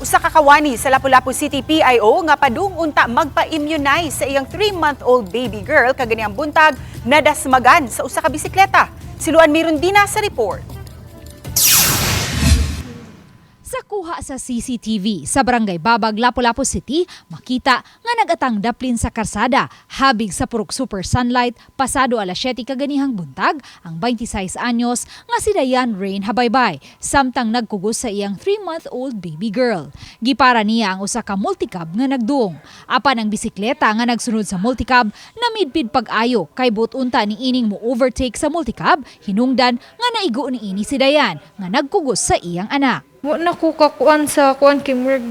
Usa ka kawani sa Lapu-Lapu City PIO nga padung unta magpa-immunize sa iyang 3-month-old baby girl kaganihang buntag, nadasmagan sa usa ka bisikleta. Si Luan Mirundina sa report. Sa kuha sa CCTV sa Barangay Babag, Lapu-Lapu City, makita nga nagatang daplin sa karsada habig sa Purok Super Sunlight pasado alas 7 kaganihang buntag ang 26 anyos nga si Dayan Rain Habaybay samtang nagkugos sa iyang 3-month-old baby girl. Gipara niya ang usa ka multicab nga nagduong. Apan ang bisikleta nga nagsunod sa multicab namidpid pag-ayo kay buot unta ni ining mo overtake sa multicab, hinungdan nga naigo ni ini si Dayan nga nagkugos sa iyang anak. Wa na ko kakuan sa kuan kay murag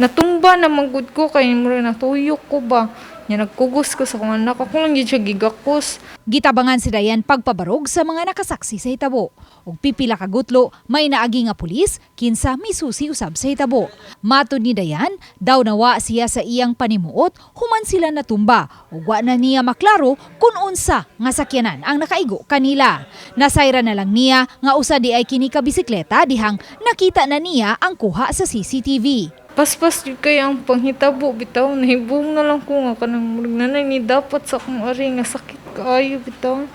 natumba na man gud ko kay murag natuyok ko ba. Nya nagkugos ko sa akong anak, ako lang gyud siya gigakos. Gitabangan si Dayan pagpabarog sa mga nakasaksi sa hitabo. Ug pipila ka gutlo, may naagi nga pulis kinsa misusi usab sa hitabo. Matod ni Dayan, daw nawa siya sa iyang panimuot human sila natumba ug wa na niya maklaro kung unsa nga sakyanan ang nakaigo kanila. Nasayra na lang niya nga usa di ay kini ka bisikleta dihang nakita na niya ang kuha sa CCTV. Paspas jud kay ang panghitabo bitaw, nahibong na lang ko nga kanang murag nanay ni dapat sa akong ari nga sakit kaayo bitaw.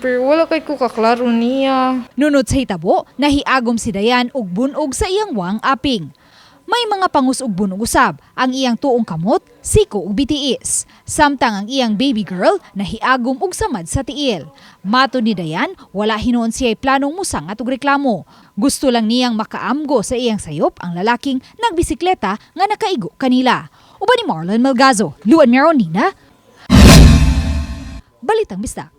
Pero wala kay ko kaklaro niya. Nunod sa hitabo, nahiagom si Dayan og bunog sa iyang wang aping. May mga pangus og bunog usab ang iyang tuong kamot, siko ug bitiis. Samtang ang iyang baby girl nahiagom og samad sa tiil. Matod ni Dayan, wala hinuon siya'y planong musangat og reklamo. Gusto lang niyang makaamgo sa iyang sayop ang lalaking nagbisikleta nga nakaigo kanila. Uban ni Marlon Malgazo, Luan Meronina, Balitang Bisdak.